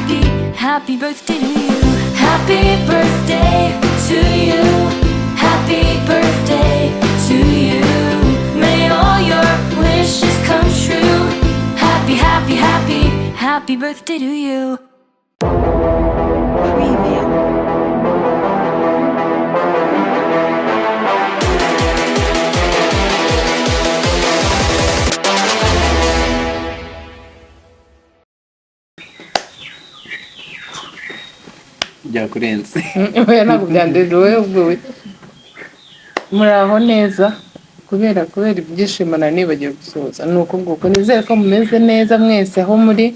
Happy, happy birthday to you. Happy birthday to you. Happy birthday to you. May all your wishes come true. Happy, happy, happy, happy birthday to you. Preview. Byakurenze. Oya, ntabwo byandenze. Wowe ubwo we muraho neza? Kubera ibyishimo nari nibagiwe gusoza. Ni uko nguko, nizere ko mumeze neza mwese aho muri.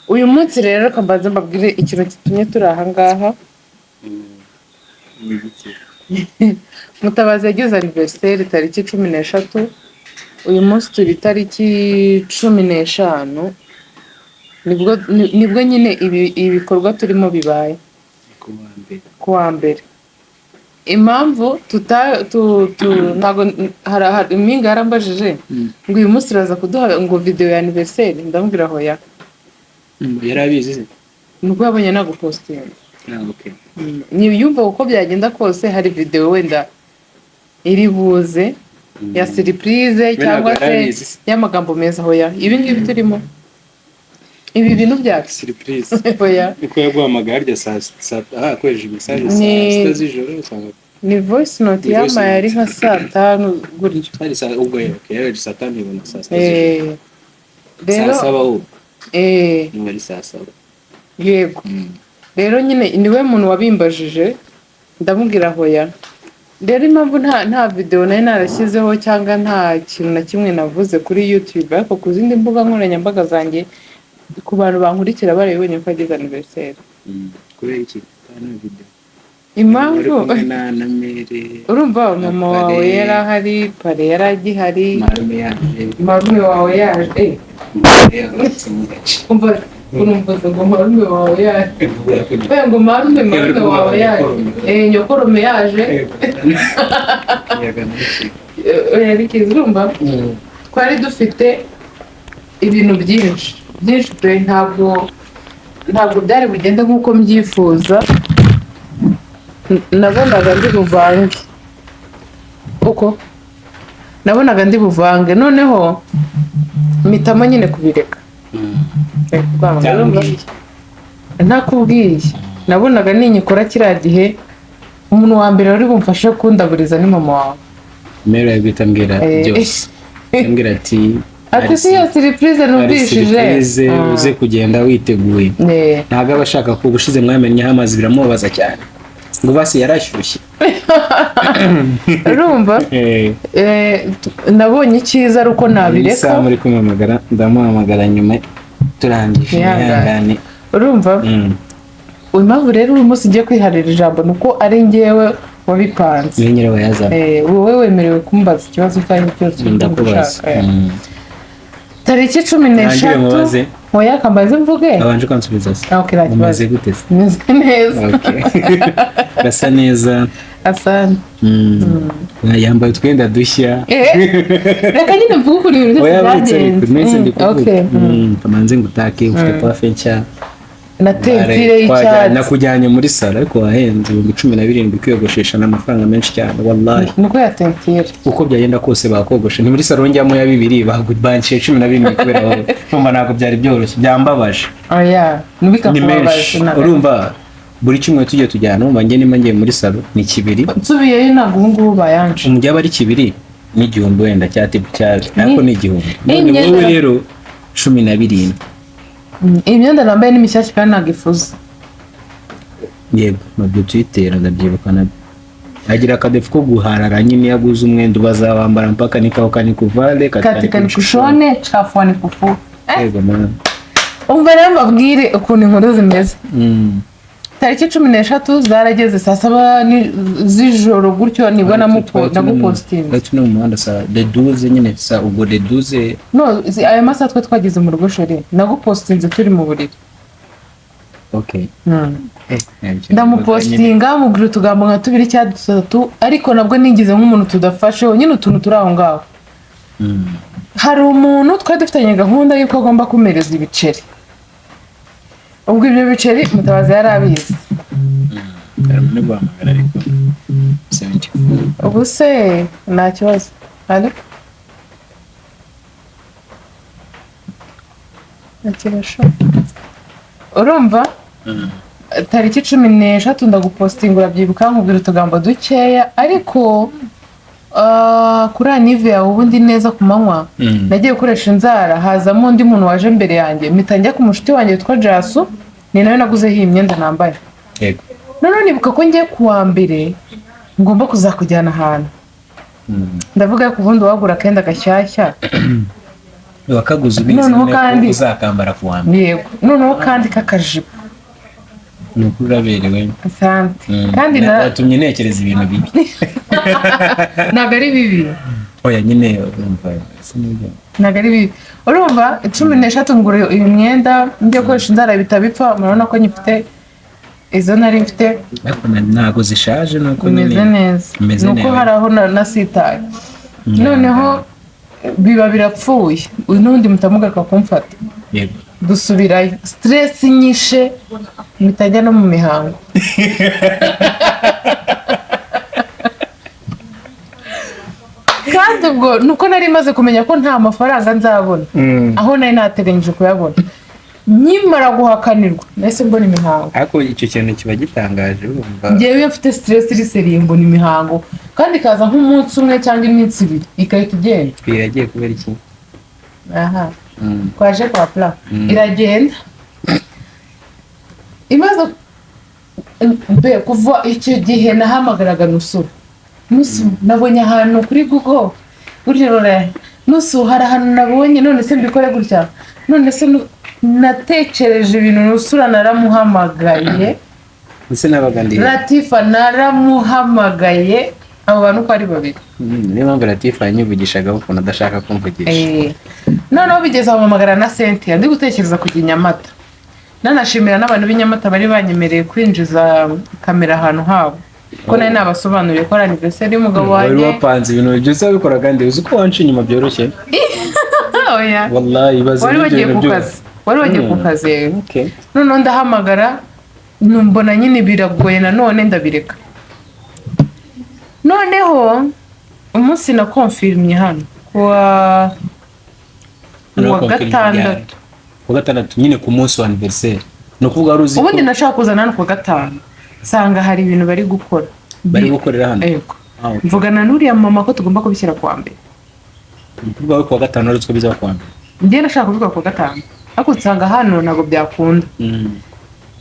Uyu munsi rero reka mbanze mbabwire ikintu gitumye turi aha ngaha. Ni ibiki? Mutabazi yagize anniversaire tariki 13. Uyu munsi turi tariki 15, nibwo nyine ibi ibikorwa turimo bibaye. Ku wa mbere. Ku wa mbere. Impamvu tuta tu, tu, ntabwo hari impinga yarambajije ngo uyu munsi uraza kuduha ngo video ya anniversaire, ndamubwira hoya. Yari abizi se? Nubwo yabonye nagupostinga. Ah, okay. Ntiyumva uko byagenda kose hari video wenda iri buze ya surprise We cyangwa ntabwo se yari abizi se. y'amagambo meza. Hoya, ibi ngibi turimo, ibi bintu byacu. Surprise. Hoya. Uko yaguhamagara harya saa akoresheje message saa 6 z'ijoro usanga Ni voice note. Ni voice Yamaye ari note. nka saa 5 gutyo. Hari saa ubwo, okay, yaje saa 5, ibona saa 6 z'ijoro. Rero Saa 7 ahubwo. Niba ari saa 7. Yego. Rero nyine niwe muntu wabimbajije, ndamubwira hoya. Rero impamvu nta video nari narashyizeho cyangwa nta kintu na kimwe navuze kuri YouTube, ariko ku zindi mbuga nkoranyambaga zanjye, ku bantu bankurikira barabibonye ko yagize anniversaire. Kubera iki nta video? Impamvu Wari kumwe na mere. Urumva na mama wawe pare. yari ahari, pare yari agihari. Marume yaje. Marume wawe yaje. Yagarutse mu gace. Umva, urumva ngo marume wawe yaje. Oya, ngo marume wawe yaje, nyokorome yaje. Oya, bikiza. Urumva twari dufite ibintu byinshi byinshi pe. Ntabwo byari bugende nk'uko mbyifuza. Nabonaga ndi buvange, uko nabonaga ndi buvange, noneho mpitamo nyine kubireka. Reka urumva? Ntakubwiye, nabonaga ninyikora kiriya gihe, umuntu wa mbere wari bumfashe kundaburiza ni mama wawe. Mere yahita ambwira byose, ambwira ati Ati si iyo surprise hari numvishije. Surprise, uze kugenda witeguye. Ntabwo aba ashaka ko ubushize mwamennyeho amazi, biramubabaza cyane, ngo basi yarashyushye. Urumva, nabonye icyiza ari uko nabireka. Isaha muri kumuhamagara, ndamuhamagara nyuma turangije. Ihangane. Ihangane. Urumva, impamvu rero uyu munsi ugiye kwiharira ijambo ni uko ari njyewe wabipanze. Niwe nyirabayazana. Wowe wemerewe kumbaza ikibazo icyo ari cyo cyose wumva Ndakubaza. ushaka. Tariki cumi Ntangire n'eshatu mubaze. Oya, kambaze mvuge. Abanje ukansubiza se. Ah, okay, nta kibazo. Umeze gute se? Meze neza. Okay. Gasa neza. Asante. Yambaye utwenda dushya. Reka nyine mvuge ukuntu ibintu byose Oya, uretse byagenze. mwese ndi kuvuga. Okay. Kamanze ngutake, ufite coiffe nshya. Na teinture y'icyatsi. Nakujyanye muri salon, ariko wahenze 17,000 kwiyogoshesha, ni amafaranga menshi cyane wallahi. Niko ya teinture. Uko byagenda kose bakogoshe, ni muri salon njyamo ya bibiri, banciye 17 kubera wowe. Urumva ntabwo byari byoroshye, byambabaje. Oya, Ni ntibikakubabaje. menshi. Urumva buri cyumweru tujya tujyana, urumva njye nimba ngiye muri salon ni kibiri. Nsubiyeyo ntabwo ubu ngubu bayanje. Umujyi aba ari kibiri n'igihumbi wenda cyati cyabi, ariko ni 1000. Ni None imyenda- wowe rero 17. Iyi myenda nambaye ni mishyashya kandi ntabwo ifuze. Yego, nabyo tuyitera, ndabyibuka nabyo agira akadefu ko guharara nyine. Iyo aguze umwenda ubazawambara mpaka nikawuka nikuvale. Katika nikushone, chafua nikufu. Yego mama. Umva rero mbabwire ukuntu inkuru zimeze. Tariki 13 zarageze saa 7 z'ijoro gutyo, nibwo nagupostinze. Twari turi mu muhanda saa de 12 nyine, saa ubwo de 12. No, ayo masaha twe twageze mu rugo, chéri. Nagupostinze turi mu buriri. Okay. Ndamupostinga, mubwira utugambo nka tubiri cyangwa dutatu, ariko nabwo nigize nk'umuntu tudafasheho nyine, utuntu turi aho ngaho. Hari umuntu twari dufitanye gahunda y'uko agomba kumereza ibiceri. Ubwo ibyo biceri Mutabazi yari abizi. Hari umuntu uri guhamagara ariko 74. Ubu se nta kibazo. Allo? Nta kibazo. Urumva? Tariki 13 ndagupostinga, urabyibuka, nkubwira utugambo dukeya, ariko kuri anniv yawe ubundi neza ku manywa nagiye gukoresha inzara, hazamo undi muntu waje mbere yanjye, mpita njya ku mushuti wanjye witwa Jasu, ni nawe naguzeho iyi myenda nambaye. Noneho nibuka ko ngiye kuwa mbere ngomba kuzakujyana ahantu. Ndavuga ko ubundi wagura akenda gashyashya. Wakaguze ubizi Noneho nyine ko kandi- uzakambara ku wa mbere. Yego, noneho kandi k'akajipo. Ni ukuri uraberewe. Asante. Kandi na Watumye ntekereza ibintu bibi. Ntabwo ari bibi. Oya nyine, urumva sinibyo. Ntabwo ari bibi. Urumva, 13 ngura iyi myenda, njya gukoresha inzara bihita bipfa. Murabona ko nyifite, izo nari mfite. Ariko ntabwo zishaje, nuko nyine Bimeze neza. Bimeze Ni uko neza. hari aho nasitaye, noneho biba birapfuye. Uyu n'ubundi mutamugaruka kumfata. Dusubirayo, stress nyishe, mpita njya no mu mihango. Kandi ubwo nuko nari maze kumenya ko nta mafaranga nzabona aho nari nateganyije kuyabona, nkimara guhakanirwa nahise mbona imihango. Ariko icyo kintu kiba gitangaje, urumva. Ngewe iyo mfite stress iri sérieux mbona imihango, kandi ikaza nk'umunsi umwe cyangwa iminsi 2 igahita igenda. Biragiye kubera iki? Aha twaje kwa pla iragenda imaze mbe. Kuva icyo gihe nahamagaraga Nusura: "Nusu, nabonye ahantu kuri Google gutya." Rora Nusu, hari ahantu nabonye, none se mbikore gutya? None se natekereje ibintu. Nusura naramuhamagaye. Ese nabaga ndi? Latifa naramuhamagaye, abo bantu uko ari babiri. Niyo mpamvu Latifa yanyivugishagaho ukuntu adashaka kumvugisha. Noneho bigeze aho mpamagara na Cynthia, ndi gutekereza kujya i Nyamata, nanashimira n'abantu b'i Nyamata bari banyemereye kwinjiza kamera ahantu habo, ko nari nabasobanuriye ko ari anniversaire y'umugabo Wari wanjye. wapanze ibintu byose, wabikoraga nde? Uzi ko wanca inyuma byoroshye? Oya. Wallahi, ibaze Wari n'ibyo wagiye bintu ku byose. kazi, wari wagiye ku kazi. Noneho ndahamagara, mbona nyine biragoye, nanone ndabireka. Noneho umunsi na confirmye hano kuwa Noneho wa confirm gatandatu. ryari? Kuwa gatandatu nyine, ku munsi wa anniversaire, ni ukuvuga wari uzi ko Ubundi nashaka kuzana hano kuwa gatanu, nsanga hari ibintu bari gukora. Bari gukorera hano? Yego. Ah, okay. Mvugana n'uriya mama ko tugomba kubishyira kuwa mbere. Ni ukuvuga ko kuwa gatanu wari uzi ko bizaba kuwa mbere? Njye nashaka kubivuga kuwa gatanu, ariko nsanga hano ntabwo byakunda.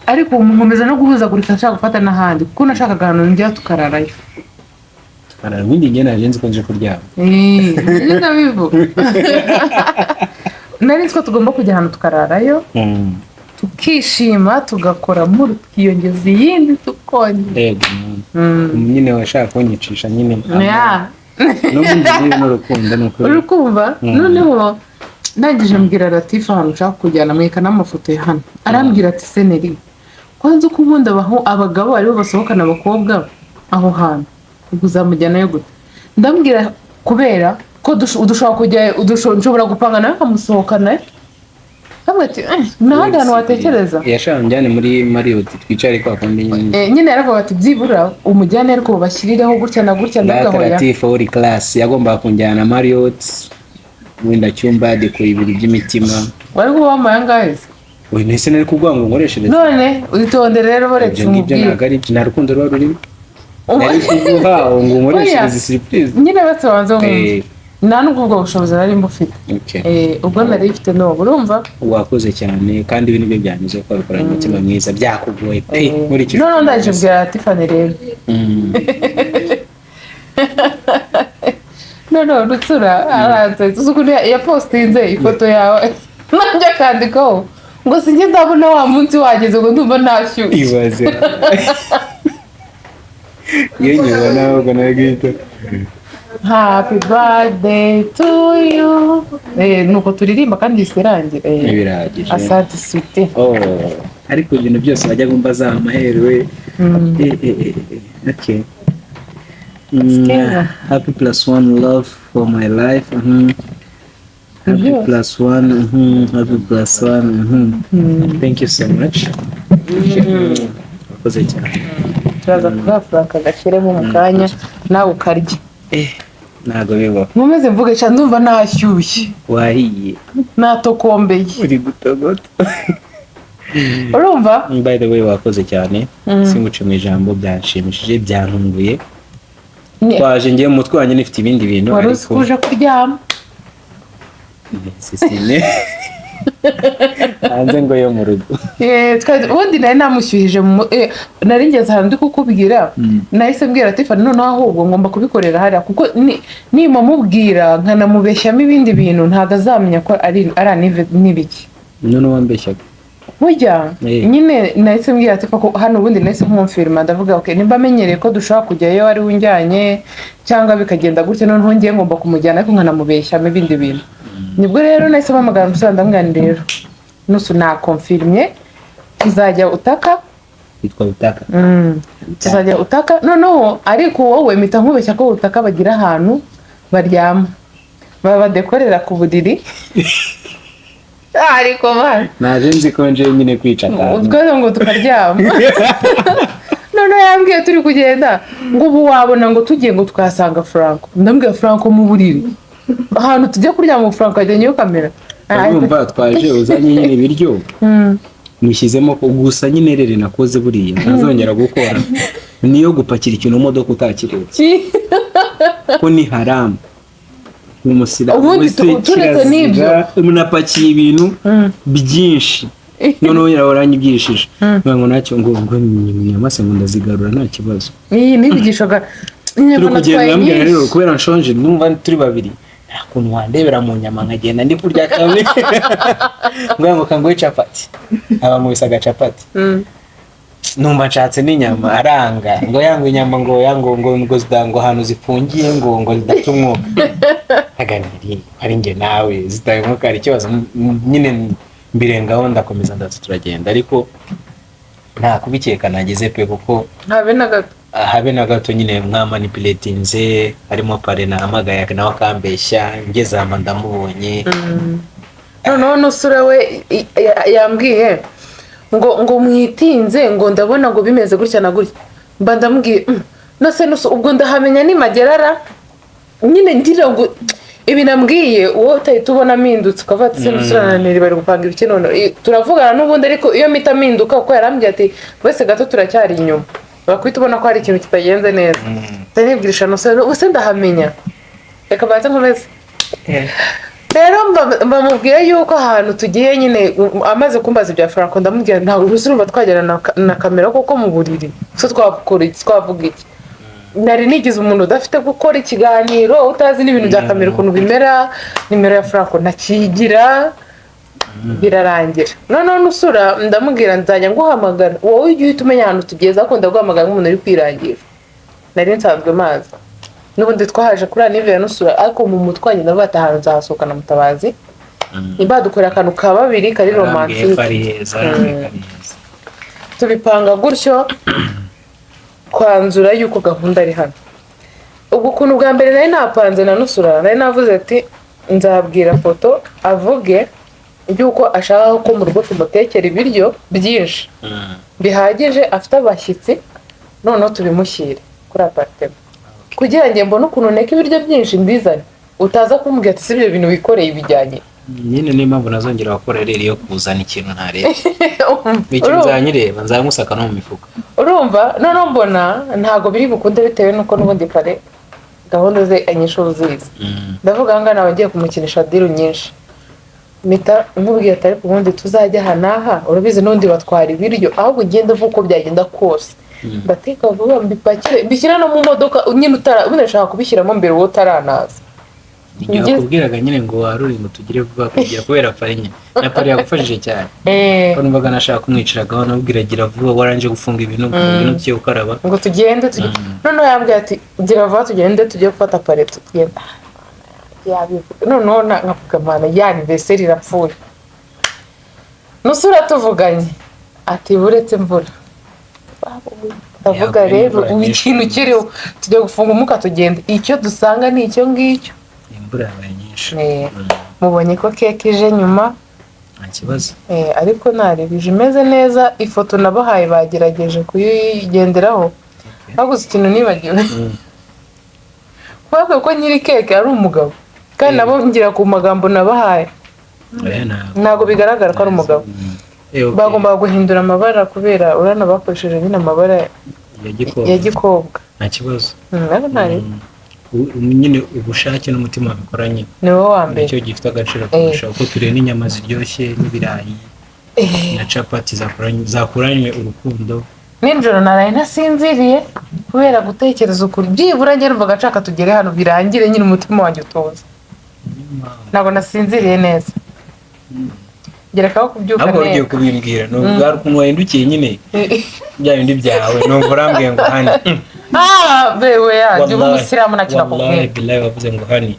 Ariko ubu nkomeza no guhuzagurika, nshaka gufata n'ahandi, kuko nashakaga ahantu njya tukararayo. Tukarara. Ubundi njye naje nzi ko nje kuryama. Nibyo ndabivuga, nari nzi ko tugomba kujya ahantu tukararayo, tukishima, tugakora muri, tukiyongeza iyindi, tukongera. Yego. Nyine washaka kunyicisha nyine. Yeah. N'ubundi niba n'urukundo ni ukuri. Uri kumva? Noneho ndangije mbwira Latifa ahantu nshaka kujyana, mwereka n'amafoto ya hano. Arambwira ati: "Seneri, kwanza uko ubundi abagabo aribo basohokana abakobwa aho hantu, ubwo uzamujyanayo gute?" Ndambwira kubera ko dushobora kujya, nshobora gupanga nawe nkamusohokana. Ndamubwira ati: "Eh, nta handi hantu watekereza?" Yashaka njyane muri Marriott twicare kwa kundi nyine. Nyine yaravuga ati: "Byibura umujyane, ariko babashyirireho gutya na gutya." Ndavuga: Data "Hoya." Latifa uri class yagombaga kunjyana Marriott, wenda cyumba dekora ibiri by'imitima. Wari kuba wamuhaye angahe se? We ntese nari kuguha ngo nkoreshereze. None utonde rero, boretse Ibyo ngibyo umubwire. ntabwo ari ibyo, nta rukundo ruba rurimo. Nari kuguha ngo nkoreshereze surprise. Nyine bose banze wumve. Nta n'ubwo ubwo bushobozi nari mbufite. Okay. Ubwo nari mfite n'ubu, urumva. Wakoze cyane, kandi ibi nibyo byanyuze ko wabikoranye umutima mwiza, byakugoye pe, nkurikije Noneho ukuntu ndaje bimeze. mbwira Tiffany rero. Noneho Rutsura aranze, uzi ukuntu yapostinze ifoto yawe, nanjye akandikaho ngo sinjye ndabona wa munsi wageze, ngo ndumva ntashyushye. Ibaze iyo nyibona ahubwo nawe guhita "Happy birthday to you." Nuko turirimba kandi isi irangira. Birahagije. Asante sweetie. Oh, ariko ibintu byose wajya gumva za amaherewe. Okay. Keza. Happy plus one love for my life. Happy plus one, happy plus one. Thank you so much. Urakoze cyane. Turaza kugaha Frank agashyiremo mu kanya, nawe ukarya. Ntabwo bibaho. Nkomeze mvuge sha, ndumva nashyushye. Wahiye. Natokombeye. Uri gutogota. Urumva. By the way, wakoze cyane, singuce mu ijambo, byanshimishije, byantunguye. Twaje ngiye mu mutwe wanjye nifite ibindi bintu. Wari uzi ko uje kuryama. Sisine hanze ngo yo mu rugo. Ubundi nari namushyuhije nari ngeze ahantu ndi kukubwira, nahise mbwira Tiffany noneho ahubwo ngomba kubikorera hariya, kuko nimamubwira nkanamubeshyamo ibindi bintu ntabwo azamenya ko ari anniv n'ibiki. None wambeshyaga? Burya nyine nahise mbwira Tiffany ko hano ubundi nahise nkumfirima, ndavuga okay, nimba amenyereye ko dushobora kujyayo ari we unjyanye cyangwa bikagenda gutya, noneho ngiye ngomba kumujyana ariko nkanamubeshyamo ibindi bintu. Nibwo rero nahise mpamagara umusore, ndamubwira nti rero nusu nakonfirimye tuzajya utaka. Witwa Butaka? Tuzajya utaka noneho, ariko wowe mpita nkubeshya ko utaka bagira ahantu baryama babadekorera ku buriri, ariko man. Naje nzi ko nje nyine kwica akantu. Twese ngo tukaryama. Noneho yambwiye turi kugenda ngo ubu wabona ngo tugiye ngo tukahasanga Franco. Ndambwira Franco mu buriri, ahantu tujya kuryama Franco ajyanye kamera. Urumva twaje uzanye nyine ibiryo mushyizemo ko gusa nyine rere nakoze buriya ntazongera gukora niyo gupakira ikintu mu modoka utakirebye, ko ni haramu nk'umusilamu Ubundi wese. turetse n'ibyo. Kirazira, munapakiye ibintu byinshi, noneho uranyibwishije ngo nacyo ngo nyamase ngo ndazigarura nta kibazo. Iyi nibigishaga. Turi kugenda ndamubwira rero kubera nshonje, numva turi babiri, nta kuntu wandebera mu nyama nkagenda ndi kurya kamwe, ngo kanguhe capati, aba nkubise agacapati, numva nshatse n'inyama, aranga ngo yanga inyama, ngo yango ngo zida ngo ahantu zifungiye ngo zidata umwuka. Aganiriye ari njye nawe zitaye umwuka hari ikibazo? Nyine mbirengaho, ndakomeza, ndaza turagenda, ariko nta kubikeka nagize pe, kuko Habe na gato. Habe na gato. Nyine mwamanipuletinze, harimo pare nahamagaye nawe akambeshya, ngeze aha ndamubonye. Noneho nusura we yambwiye ngo mwitinze, ngo ndabona ngo bimeze gutya na gutya, mba ndamubwiye nose nusu ubwo ndahamenya nimagerara nyine ngira ngo ibi nambwiye wowe utahita ubona mpindutse ukavuga ati se nusura naniri bari gupanga ibiki none. Turavugana n'ubundi, ariko iyo mpita mpinduka, kuko yarambwiye ati wese gato turacyari inyuma, bakwita ubona ko hari ikintu kitagenze neza. Ndanibwirisha nusura ubuse ndahamenya, reka mbanze nkomeze. Rero mbamubwiye yuko ahantu tugiye nyine, amaze kumbaza ibya Franco, ndamubwira ntabwo uruzi, urumva twagera na kamera koko mu buriri, so twakora iki, twavuga iki? Nari nigize umuntu udafite gukora ikiganiro, utazi n'ibintu bya kamera ukuntu bimera, nimero ya Franco ntakigira, birarangira. Noneho nusura ndamubwira nzajya nguhamagara wowe ujye uhita umenya ahantu tugeze, ariko ndaguhamagara nk'umuntu uri kwirangira, nari nsanzwe mazi n'ubundi twahaje kuri anniv ya nusura, ariko mu mutwe wanjye ndavuga ati ahantu nzahasohokana Mutabazi, nimba dukorera akantu ka babiri kari Arambwiye ko romantique. ari heza, arambwiye ko ari heza. Tubipanga gutyo, twanzura yuko gahunda ari hano. Ubwo ukuntu bwa mbere nari napanze na nusura, nari navuze ati nzabwira foto avuge yuko ashaka ko mu rugo tumutekera ibiryo byinshi bihagije, afite abashyitsi, noneho tubimushyire kuri appartement kugira ngo mbone ukuntu nteka ibiryo byinshi mbizane, utaza kumbwira ati si ibyo bintu wikoreye bijyanye. Nyine niyo mpamvu nazongera gukora rero iyo kuzana ikintu ntareba ikintu, nzanyireba nzamusaka no mu mifuka. Urumva noneho mbona ntabwo biri bukunde bitewe n'uko n'ubundi pare gahunda ze anyinshi uzizi. Ndavuga aha ngaha naba ngiye kumukinisha deal nyinshi, mpita nkubwira ati ariko ubundi tuzajya aha n'aha, urabizi n'ubundi batwara ibiryo, ahubwo ugende uvuga uko byagenda kose ndateka vuba mbipakire mbishyire no mu modoka nyine utara, ubundi ndashaka kubishyiramo mbere wowe utaranaza. Igihe wakubwiraga nyine ngo warure ngo tugire vuba kugira kubera pari nyine na pari yagufashije cyane, ko numvaga nashaka kumwiciragaho namubwira gira vuba warangije gufunga ibintu, ibintu tugiye gukaraba. Ngo tugende tujye, noneho yambwiye ati gira vuba tugende tujye gufata pare tugenda, yabivuga noneho nkavuga mana ya anniversaire irapfuye. Nusura tuvuganye ati buretse imvura, ndavuga Yaguye rero imvura ubu nyinshi. Ikintu kiriho tujya gufunga umwuka tugenda, icyo dusanga ni icyo ngicyo. Imvura yabaye nyinshi. Mubonye ko keke ije nyuma. Nta kibazo. Ariko narebije imeze neza. Ifoto nabahaye bagerageje kuyigenderaho. Haguze ikintu nibagiwe kubabwira ko nyiri keke ari umugabo, kandi nabo ngira ku magambo nabahaye. Oya, ntabwo. Ntabwo bigaragara ko ari umugabo. Okay. Bagombaga guhindura amabara kubera urabona bakoresheje nyine amabara ya gikobwa. Ya gikobwa. Nta kibazo. Ariko ntari Nyine ubushake n'umutima bikoranye ni wowe wa mbere. Nicyo gifite agaciro kurusha uko tureba n'inyama ziryoshye n'ibirayi na capati zakoranywe urukundo. Nijoro naraye ntasinziriye kubera gutekereza ukuntu byibura njye numvaga nshaka tugere hano birangire, nyine umutima wanjye utuza. Ntabwo nasinziriye neza, gerekaho kubyuka Ahubwo ugiye neza. kubimbwira ni ubwa ukuntu wahindukiye nyine bya bindi byawe, numva urambwiye ngo honey. Ah, bewe yanjye, uba umusilamu nta kintu Wallahi akubwira. billahi, wavuze ngo honey,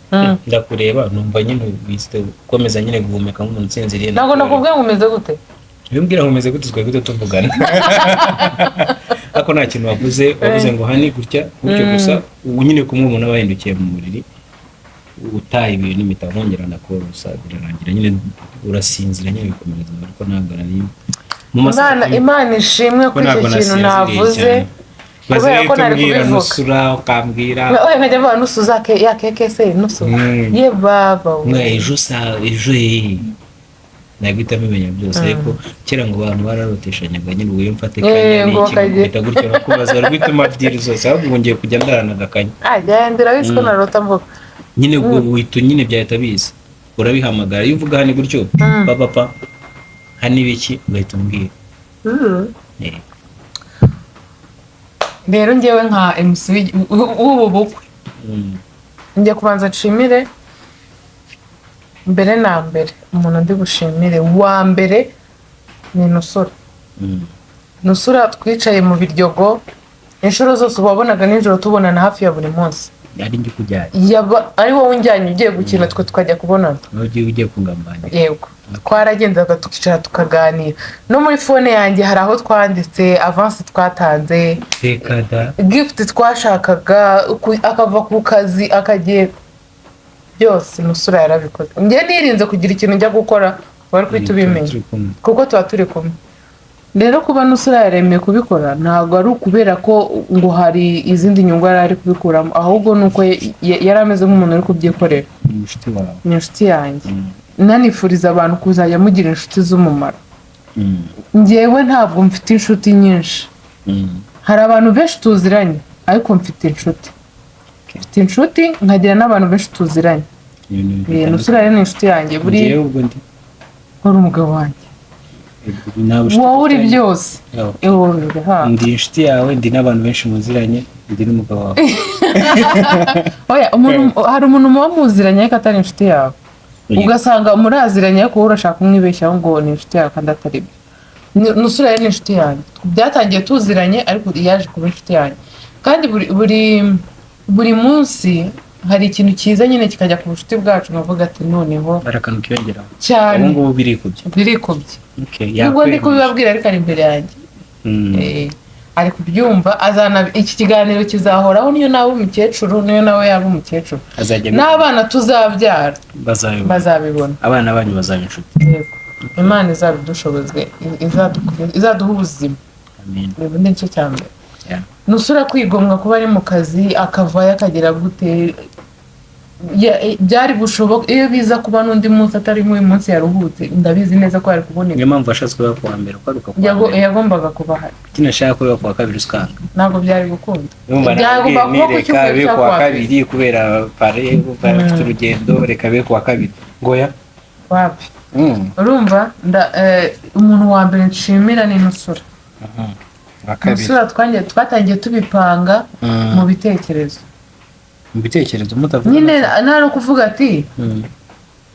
ndakureba numva nyine wiste ukomeza nyine guhumeka nk'umuntu usinziriye. Ntabwo nakubwiye ngo umeze gute. Iyo umbwira ngo umeze gute, twari guhita tuvugana, ariko nta kintu wavuze. Wavuze ngo honey gutya gutyo gusa. Ubu nyine kumwe umuntu aba yahindukiye mu buriri, utaye ibintu impita nkongera ndakorosa, birarangira nyine urasinzira nyine bikomereza, ariko ntabwo nari mu masaha Imana, Imana ishimwe ko ko icyo ntabwo kintu nasinziriye navuze cyane. kubera ko nari Bazahita umbwira kubivuga. Nusura ukambwira. Oya, nkajya mvuga nusu za ya keke se nusu ye baba we. Mwe ejo sa ejo naguhita mbimenya byose, ariko kera ngo abantu bararoteshanyaga nyine, ubwo iyo mfate kanya ngo n'iki bakajya- nkakubita gutyo nakubaza rwituma diri zose, ahubwo ubu ngiye kujya ndarana agakanya. Ah, genda, urabizi ko narota mvuga. Nyine ubwo uhita nyine byahita biza, urabihamagara. Iyo uvuga honey gutyo, papa pa honey biki, ugahita umbwira. Rero ngewe nka MC w'ubu bukwe, njya kubanza nshimire mbere na mbere. Umuntu ndi bushimire wa mbere ni Nusura. Nusura twicaye mu Biryogo inshuro zose, uba wabonaga nijoro tubonana hafi ya buri munsi. Ari njye ukujyanye. Yaba ari wowe unjyanye ugiye gukina, twe tukajya kubonana. Nawe ugiye kungambanira. Yego, twaragendaga tukicara tukaganira. No muri phone yanjye hari aho twanditse avance twatanze, Reka da! gift twashakaga, akava ku kazi akagenda, byose Nusura yarabikoze. Njye nirinze kugira ikintu njya gukora wari guhita ubimenya Turi kumwe. kuko tuba turi kumwe. Rero kuba Nusura yaremeye kubikora, ntabwo ari ukubera ko ngo hari izindi nyungu yari ari kubikuramo, ahubwo ni uko yari ameze nk'umuntu uri kubyikorera. Ni inshuti wawe. Ni inshuti yanjye. Nanifuriza abantu kuzajya mugira inshuti z'umumaro. Njyewe ntabwo mfite inshuti nyinshi. Hari abantu benshi tuziranye, ariko mfite inshuti, mfite inshuti nkagira n'abantu benshi tuziranye. Ibintu Nusura rero ni inshuti yanjye buri Njyewe ubwo ndi Wari umugabo wanjye. Nta bucuti Wowe uri dufitanye. byose. Yeah. Ewe, ha. Ndi inshuti yawe, ndi n'abantu benshi muziranye, ndi n'umugabo wawe. Oya, umuntu, hari umuntu muba muziranye ariko atari inshuti yawe, ugasanga muraziranye ariko wowe urashaka kumwibeshyaho ngo ni inshuti yawe kandi atari byo. Nusura rero ni inshuti yanjye. Byatangiye tuziranye, ariko yaje kuba inshuti yanjye, kandi buri munsi hari ikintu cyiza nyine kikajya ku bucuti bwacu, nkavuga ati noneho Hari akantu kiyongeraho. Cyane. Ubu ngubu birikubye. Birikubye. Okay, Nubwo ndi yakwemeje. kubibabwira ariko ari imbere yanjye. Ari kubyumva, azana iki kiganiro kizahoraho, niyo nawe umukecuru, niyo nawe yaba umukecuru, Azajya n'abana tuzabyara bazabibona. Bazabibona. Abana banyu bazaba inshuti. Yego, Imana izabidushoboze, izaduha ubuzima. Amen. Ubu ni cyo cya mbere. Yeah. Nusura kwigomwa kuba ari mu kazi, akavayo akagera gute, byari bushoboke iyo biza kuba n'undi munsi atari nk'uyu munsi yaruhutse, ndabizi neza ko yari kuboneka. Niyo mpamvu washatse kuba kuwa mbere, kwaruka kuwa mbere. Yagombaga kuba ahari. Kinashaka kuba kuwa kabiri usanga Ntabwo byari gukunda. Urumva, Byagomba nabwiye kuba ku nti reka cyumweru bibe cyangwa kuwa kuwa mbere. kabiri kubera pare bafite urugendo, reka bibe kuwa kabiri ngoya. Wapi. Urumva umuntu wa mbere nshimira ni Nusura. Wa kabiri? Nusura twatangiye tubipanga mu bitekerezo. Mu bitekerezo mutavuga. Nyine nta no kuvuga ati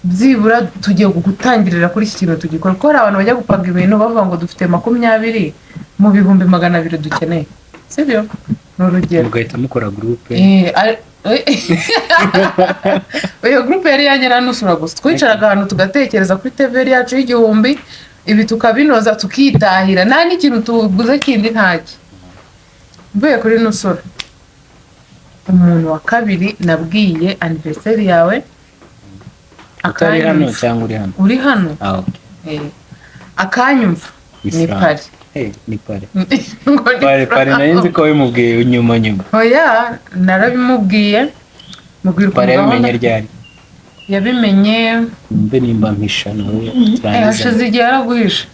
byibura tugiye gutangirira kuri iki kintu tugikora, kuko hari abantu bajya gupanga ibintu bavuga ngo dufite 20 mu 200,000 dukeneye, sibyo? Ni urugero. Mugahita mukora groupe. Iyo groupe yari iyanjye na Nusura gusa. Twicaraga ahantu tugatekereza kuri TVR yacu y'1000, ibi tukabinoza tukitahira, nta n'ikintu tuguze kindi, ntacyo. Mvuye kuri Nusura, umuntu wa kabiri nabwiye anniversaire yawe. Utari hano Akanyumva. cyangwa uri hano? Uri hano. Ah, okay. Akanyumva ni Frank. Pare. Ni pare. Ngo ni Pare, pare. Frank. Nari nzi ko wabimubwiye nyuma nyuma. Oya, narabimubwiye, mubwira Pare ukuntu yabimenye gahunda ryari? Yabimenye Mbe nimba mpisha nawe turangiza. Hashize igihe yaraguhisha.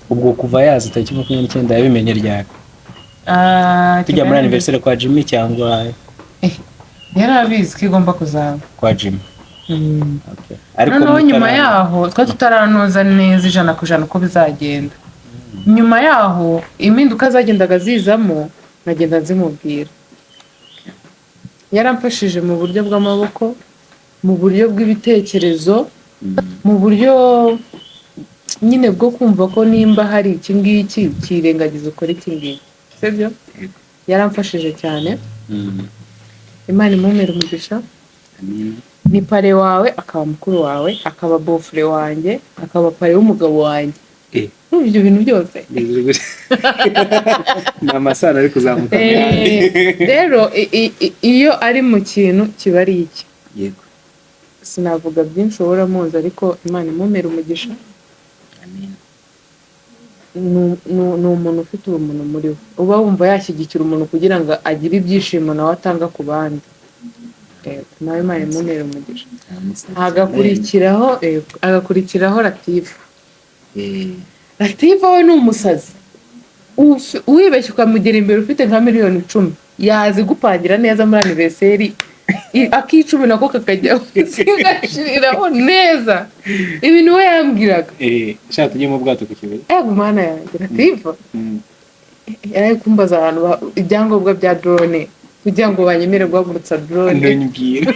Ubwo kuva yaza tariki 29 yabimenye ryari? Tujya muri anniversaire kwa Jimmy cyangwa? Yari abizi ko igomba kuzaba. Kwa Jimmy. Okay. Ariko Noneho nyuma yaho twari tutaranoza neza 100% uko bizagenda. Nyuma yaho impinduka zagendaga zizamo nkagenda nzimubwira. Yaramfashije mu buryo bw'amaboko, mu buryo bw'ibitekerezo, mu buryo nyine bwo kumva ko nimba hari iki ngiki kirengagiza ukora iki ngiki, sibyo? Yego. Yaramfashije cyane. Imana imumere umugisha. Amina. Ni parrain wawe, akaba mukuru wawe, akaba beau-frère wanjye, akaba parrain w'umugabo wanjye. Urumva ibyo bintu byose? Bimeze gute? Ni amasano ari kuzamuka mu yandi. Rero iyo ari mu kintu kiba ari iki. Sinavuga byinshi, wowe uramuzi, ariko Imana imumere umugisha. Amina. Ni umuntu ufite ubumuntu muri we, uba wumva yashyigikira umuntu kugira ngo agire ibyishimo nawe atanga ku bandi. Nawe Imana imumere umugisha. Agakurikiraho Latifa. Latifa we ni umusazi. Wibeshye ukamugera imbere ufite nka miliyoni 10, yazigupangira neza muri anniversaire, ak'icumi nako kakajyaho, zigashiriraho neza. Ibintu we yambwiraga. Shaka tujye mu bwato ku Kibuye. Ego Mana yanjye, Latifa yari ari kumbaza ahantu ibyangombwa bya drone kugira ngo banyemere guhagurutsa drone. Ntunyibwire.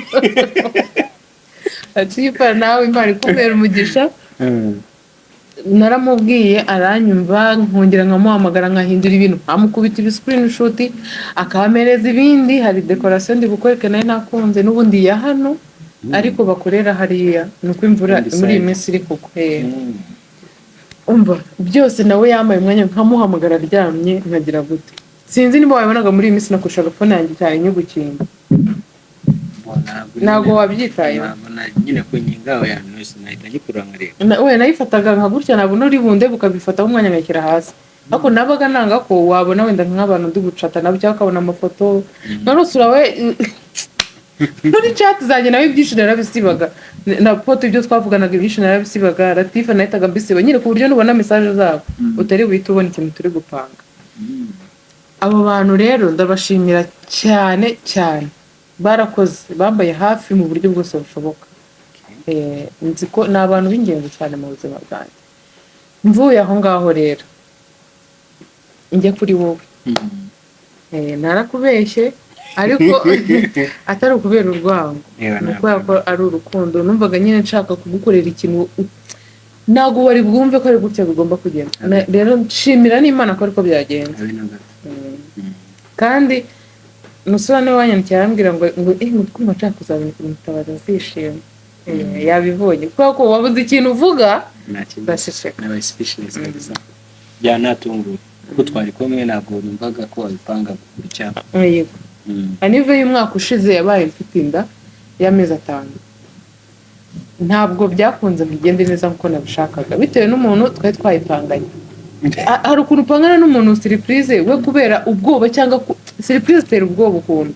Latifa, nawe Imana ikumera umugisha. Naramubwiye aranyumva, nkongera nkamuhamagara, nkahindura ibintu, nkamukubita ibi screenshot, akampereza ibindi. Hari decoration ndi bukwereke nayo nakunze n'ubundi ya hano, ariko bakorera hariya, ni uko imvura Indi muri iyi side. minsi iri kugwa. Umva, byose nawe yambaye umwanya, nkamuhamagara aryamye, nkagira gute. Sinzi niba wabibonaga, muri iyi minsi nakoreshaga phone yanjye cyane nyigukinga. Ntabwo wabyitayeho. Ntabwo nyine kunkinga oya, nahita ngikurura nkareba. We nayifataga nka gutya, nabona uri bunde ukabifataho umwanya nkayishyira hasi, ariko nabaga nanga ko wabona wenda nk'abantu ndi gucata nabo, cyangwa ukabona amafoto nka Nusura we muri chat zanjye. Nawe ibyinshi narabisibaga, na poto ibyo twavuganaga ibyinshi narabisibaga. Latifa nahitaga mbisiba nyine, ku buryo nubona message zabo utari buhite ubona ikintu turi gupanga. Abo bantu rero ndabashimira cyane cyane, barakoze, bambaye hafi mu buryo bwose bushoboka. Nzi ko ni abantu b'ingenzi cyane mu buzima bwanjye. Mvuye aho ngaho rero njye kuri wowe. Narakubeshye, ariko atari ukubera urwango, Yewe, ni ntabwo. ukubera ko ari urukundo. Numvaga nyine nshaka kugukorera ikintu ntabwo wari bwumve ko ari gutya bigomba kugenda. Rero nshimira n'Imana ko ariko byagenze. Habe na gato. Kandi umusore niwe wanyandikiye arambwira ngo twumva nshaka kuzabona Mutabazi nzishima. Yabibonye kubera ko wabuze ikintu uvuga. Nta kibazo. Ndaceceka. Nabaye speechless kabisa, byanatunguye kuko twari kumwe, ntabwo numvaga ko wabipanga gutya. Yego. Anniv y'umwaka ushize yabaye mfite inda y'amezi 5. Ntabwo byakunze ngo igende neza nkuko nabishakaga, bitewe n'umuntu twari twayipanganye. Hari ukuntu upangana n'umuntu surprise, we kubera ubwoba cyangwa surprise itera ubwoba ukuntu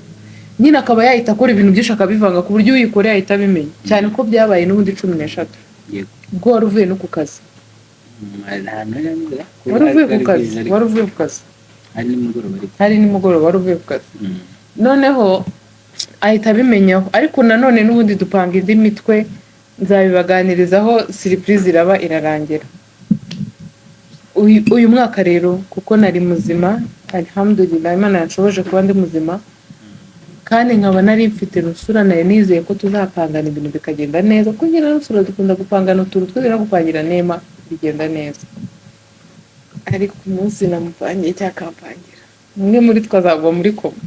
nyine, akaba yahita akora ibintu byinshi akabivanga ku buryo uyikoreye ahita abimenya, cyane ko byabaye n'ubundi 13, ubwo wari uvuye no ku kazi. Ahantu hari nimugoroba. Wari uvuye ku kazi, wari uvuye ku kazi. Hari nimugoroba ariko. Hari nimugoroba, wari uvuye ku kazi. Noneho ahita abimenyaho, ariko nanone n'ubundi dupanga indi mitwe, nzabibaganirizaho. Surprise iraba irarangira. Uyu mwaka rero kuko nari muzima, alhamdulillah, Imana yanshoboje kuba ndi muzima, kandi nkaba nari mfite Nusura, nari nizeye ko tuzapangana ibintu bikagenda neza, kuko njye na Nusura dukunda gupangana utuntu twese, no gupangira Nema bigenda neza. Ariko umunsi namupangiye cyangwa akampangira, umwe muri twe azagwa muri koma.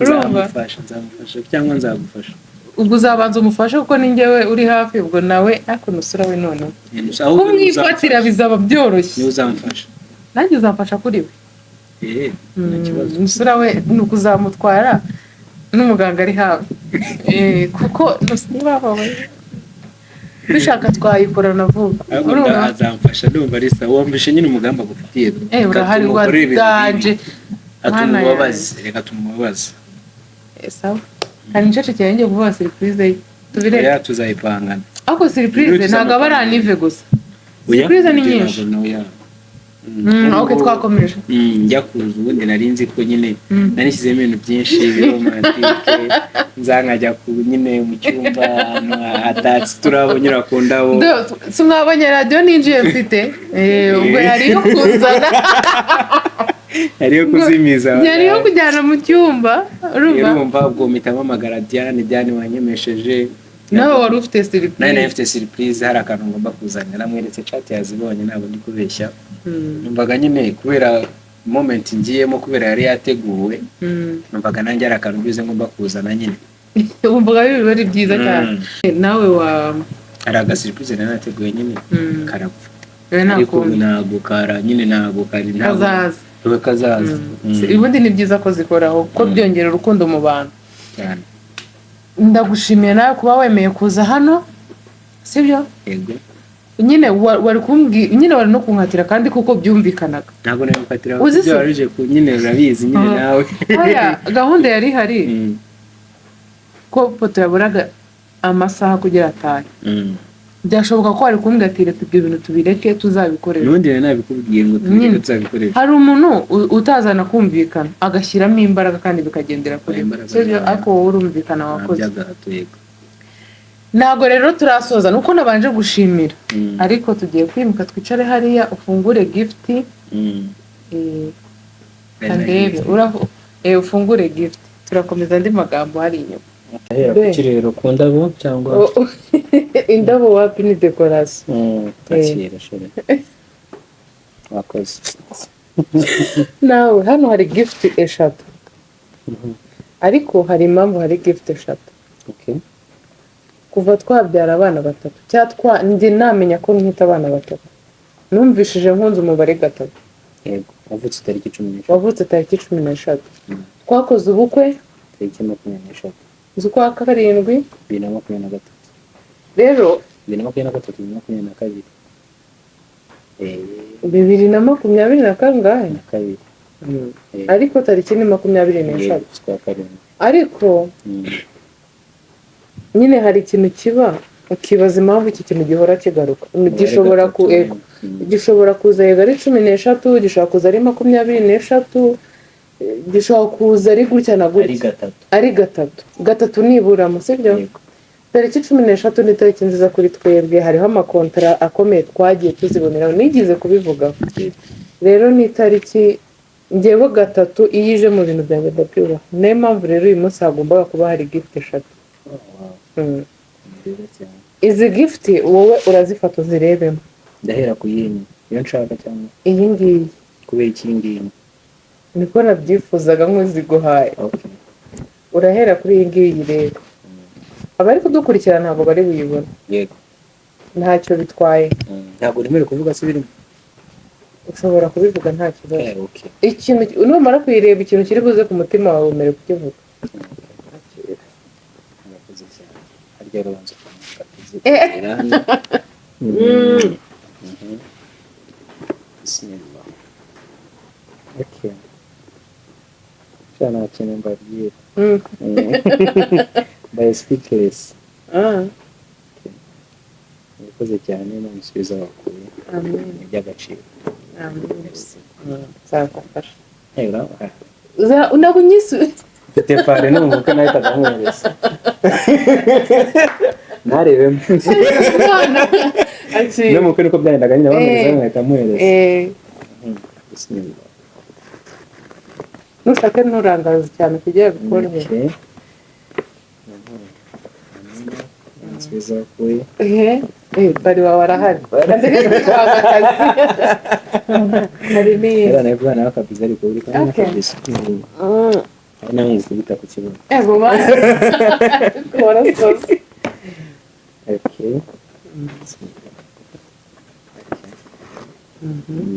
Urumva? Nzamufasha, nzamufasha cyangwa nzagufasha. Ubwo uzabanza umufashe, kuko ni njyewe uri hafi. Ubwo nawe, ariko Nusura we noneho Ahubwo niwe kumwifatira uzamfasha. bizaba byoroshye. Niwe uzamfasha. Nanjye uzamfasha kuri we. Nta kibazo. Nusura we ni ukuzamutwara. N'umuganga ari hafi. Kuko niba dushaka twayikorana vuba. Ahubwo Urumva? Azamfasha, ndumva ari sawa. Wumvishe nyine umugambi agufitiye. Eh, urahari. Reka tumukorere ibintu Wadanje. bibi. Atumubabaze, reka tumubabaze. Sawa, hari incecekeye ngiye kuvuga surprise ye, tubireke. Oya, tuzayipangana. Ariko surprise Ibintu ntabwo aba ari tuzamupanga. anniv gusa. Oya, Surprise ni ibyo nyinshi. ntabwo, oya. Ok, twakomeje. Njya kuza ubundi nari nzi ko nyine nari nishyizemo ibintu byinshi biromantike, nza nkajya ku nyine mu cyumba ahantu hatatse uturabo, nyura ku ndabo. Si mwabonye radiyo ninjiye mfite? Ubwo yari iyo kuzana. Yari yo kuzimiza. Yari iyo kujyana mu cyumba, urumva? Urumva, ubwo mpita mpamagara Diane. Diane wanyemesheje. Nawe wari ufite Nawe surprise. Nari mfite surprise, hari akantu ngomba kuzana. Namweretse chat, yazibonye, ntabwo ndi kubeshya. Numvaga nyine kubera moment ngiyemo, kubera yari yateguwe, numvaga nanjye hari akantu byize ngomba kuzana nyine. Wumvaga biba ari byiza cyane nawe wa Hari agasurprise nari nateguye nyine, karapfa. We Ariko ubu ntakunda. Ntabwo kara nyine, ntabwo kari, ntabwo Kazaza. We kazaza. Ubundi ni byiza ko zikoraho kuko byongera urukundo mu bantu. Cyane. Ndagushimiye nawe kuba wemeye kuza hano, sibyo? Yego. Nyine wari kumbwira nyine, wari no kunkatira kandi kuko byumvikanaga. Ntabwo nari gukatira. Uzi se? Ibyo waruje ku nyine urabizi nyine nawe. Oya, gahunda yari ihari ko poto yaburaga amasaha kugira atahe. Byashoboka ko wari kumbwira ati: "Reka ibyo bintu tubireke, tuzabikorera." N'ubundi nari nabikubwiye ngo tubireke, Nyine. tuzabikoresha. Hari umuntu utazana kumvikana agashyiramo imbaraga kandi bikagendera kuri we. Imbaraga Sibyo? zawe. Ariko wowe urumvikana, wakoze. By'agahato, yego. Ntabwo rero turasoza, nuko nabanje gushimira. Ariko tugiye kwimuka twicare hariya ufungure gift. Kandebe ufungure gift, turakomeza andi magambo hari inyuma. Ahera Be. ku kirero, ku ndabo cyangwa? Oh, indabo wapi, ni decoration. Akira chérie, wakoze. Nawe hano hari gift eshatu, ariko hari impamvu hari gift eshatu. Okay. Kuva twabyara abana batatu, cyangwa njye namenya ko nkita abana batatu, numvishije nkunze umubare 3. Yego, wavutse tariki 13. Wavutse tariki 13, twakoze ubukwe Tariki 23 z'ukwa karindwi 2023. Rero 2023, 2022. 2020 na kangahe? Na kabiri. Ariko tariki ni 23. Z'ukwa karindwi. Ariko nyine hari ikintu kiba ukibaza impamvu iki kintu gihora kigaruka. Gishobora ku Gatatu, ego, gishobora kuza yego ari 13, gishobora kuza ari 23, gishobora kuza ari gutya na Ari gutya. 3. Ari 3, 3 niburamo, sibyo? Yego. Tariki 13 ni tariki nziza kuri twebwe, hariho amakontara akomeye twagiye tuziboneraho, nigeze kubivugaho. Rero ni itariki ngewe 3 iyo ije mu bintu byanjye ndabyubaha, niyo mpamvu rero uyu munsi hagombaga kuba hari gift eshatu. Oh, wow. Ni nziza cyane. Izi gift wowe urazifata uzirebemo. Ndahera ku yindi iyo nshaka cyangwa? Iyi ngiyi. Kubera iki ngiyi? Niko nabyifuzaga nk'uziguhaye. Okay. Urahera kuri iyi ngiyi rero, abari kudukurikira ntabwo bari buyibone. Yego. Ntacyo bitwaye. Ntabwo nemerewe kuvuga se birimo? Ushobora kubivuga, nta kibazo. Okay. Ikintu numara kuyireba, ikintu kiri buze ku mutima wawe wemerewe kukivuga. Murakoze cyane. Harya rubanza ukamukatiza hano. Bismillah. Okay. Sha, nta kintu mbabwira. Mbaye speechless. Murakoze cyane, Imana isubize abakuye. Amen. Ni iby'agaciro. Amen. Merci. Nzagufasha. Hey, ura- Ntabwo unyisu Mfite pare no mu mutwe, nahitaga nkohereza ntarebemo. Umwana Akira. No mu bukwe niko byagendaga nyine, bamwereza nkahita muhereza. Bismillah. Nushake nturangaze cyane kugira bikorohere. Okay. Nsubiza kuri Bari wawe arahari. Akazi. Hari n'iyindi. Yari nawe nawe akabiza, ariko uri kumwe Okay. n'akabiza. Ari nawe ngukubita ku kibuno. Ego ba. Warasoze. Okay.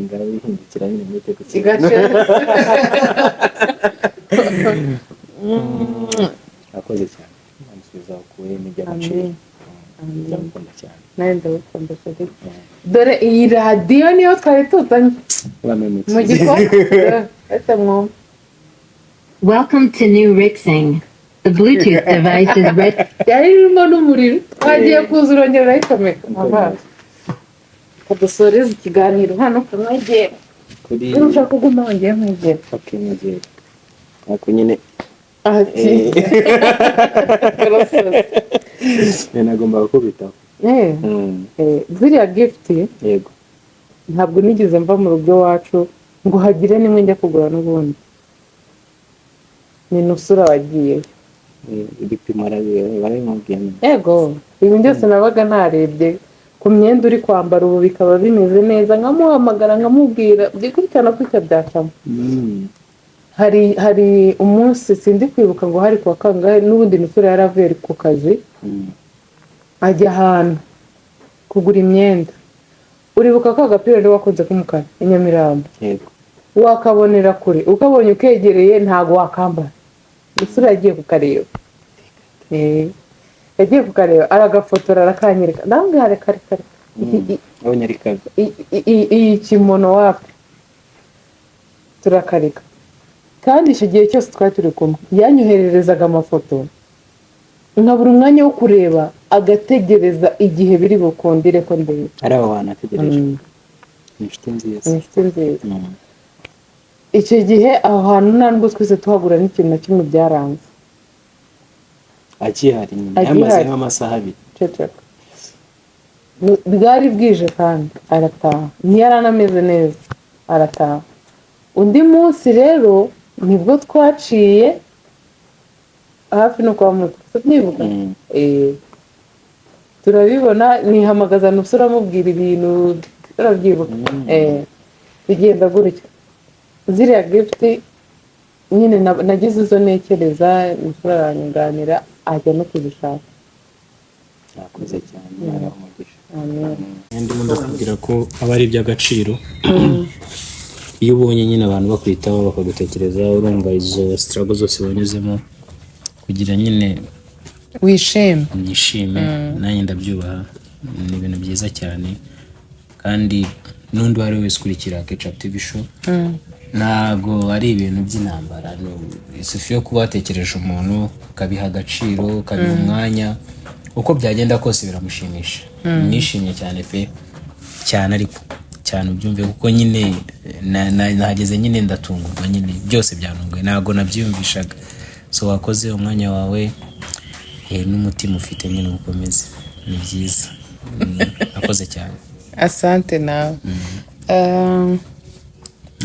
Ngaho ihindukira nyine mwite ku kibuno. Igace. agaciro. Amen. Amen. Ndagukunda cyane. Nawe ndagukunda, chéri. Dore iyi radiyo niyo twari tuzanye Wamemutse. mu gikoni. Ese mwumve. Welcome to New Rixing. The Bluetooth device is ready. Yari irimo n'umuriro, twagiye kuza urongera urayicomeka. Kadusoreze ikiganiro hano, kamwegera. Kuri Niba ushaka kuguma wongeye nkwegera. Okay, mwegere, ariko nyine Ati karasoze. Nagombaga kubitaho. Ziriya gift, ntabwo nigeze mva mu rugo iwacu ngo hagire nimwe njya kugura. N'ubundi ni Nusura wagiyeyo. Ibipimo barabimubwiye nyine. Yego, ibintu byose nabaga narebye ku myenda uri kwambara ubu bikaba bimeze neza, nkamuhamagara nkamubwira gutya gutya byacamo. Hari umunsi, sindi kwibuka ngo hari kuwa kangahe, n'ubundi Nusura yari avuye ku kazi, ajya ahantu kugura imyenda. Uribuka ko agapira rero wakunze k'umukara i Nyamirambo? Yego. Wakabonera kure, ukabonye ukegereye ntabwo wakambara. Nusura yagiye kukareba, yagiye kukareba aragafotora arakanyereka, ndamubwira reka reka reka. Abonye ari kabi. Iyi kimono wapi, turakareka. Kandi icyo gihe cyose twari turi kumwe yanyohererezaga amafoto, nkabura umwanya wo kureba, agategereza igihe biri bukundire ko ndeba. Ari abo bantu ategereje. Ni inshuti nziza. Ni inshuti nziza. Icyo gihe aho hantu nta nubwo twese tuhagura n'ikintu na kimwe, byaranze. Akihari nyine. Agihari. Yamaze nk'amasaha 2. Ceceka. Bwari bwije kandi arataha, ntiyari anameze neza, arataha. Undi munsi rero nibwo twaciye hafi no kwa Mutwe, sibyibuka. Turabibona, nihamagaza Nusura amubwira ibintu, turabyibuka. Bigenda gutya. Ziriya gift nyine nagize izo ntekereza, Nusura aranyunganira ajya no kuzishaka. Yakoze cyane, Imana umugisha. Amen. Ndimo ndakubwira ko aba ari iby'agaciro iyo ubonye nyine abantu bakwitaho, bakagutekereza. Urumva izo struggle zose wanyuzemo kugira nyine wishime. Nishime, nanjye ndabyubaha, ni ibintu byiza cyane. Kandi n'undi uwo ari we wese ukurikira Ketchup TV Show, ntabwo ari ibintu by'intambara, ni isufi yo kuba watekereje umuntu, ukabiha agaciro, ukabiha umwanya, uko byagenda kose biramushimisha. Nishimye cyane pe, cyane, ariko cyane ubyumve, kuko nyine nahageze nyine ndatungurwa nyine, byose byantunguye, ntabwo nabyiyumvishaga. So wakoze umwanya wawe, n'umutima ufite nyine ukomeze, ni byiza. Akoze cyane. Asante nawe.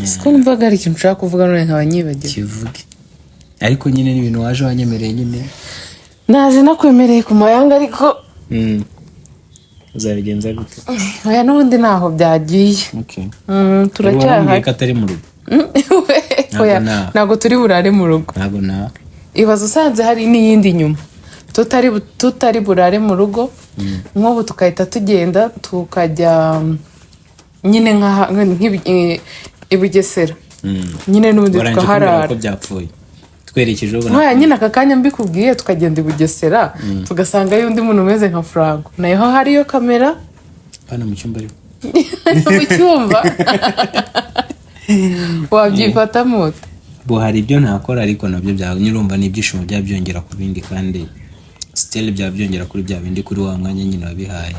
Siko numvaga hari ikintu nshaka kuvuga none nkaba nyibagiwe. Kivuge, ariko nyine n'ibintu waje wanyemereye nyine. Naje nakwemereye ku mayanga, ariko Uzabigenza gute? Oya, n'ubundi ntaho byagiye. Okay. Mm, Wari wambwiye turacyahari. ko atari mu rugo. Oya, Ntabwo ntabwo turi burare mu rugo. Ntabwo na Ibaze usanze hari n'iyindi nyuma, tutari burare mu rugo, nk'ubu tukahita tugenda tukajya nyine i Bugesera nyine, n'ubundi Warangije kumbwira tukaharara. ko byapfuye, twerekeje ubona. Nkaya nyine aka kanya mbikubwiye, tukagenda i Bugesera, tugasangayo undi muntu umeze nka Franco, nayo hariyo kamera. Hano mu cyumba ariko. Mu cyumba wabyifatamo ute? Bo hari ibyo ntakora, ariko nabyo bya nyirumva ni ibyishimo byaba byongera ku bindi, kandi still byaba byongera kuri bya bindi, kuri wa mwanya nyine wabihaye.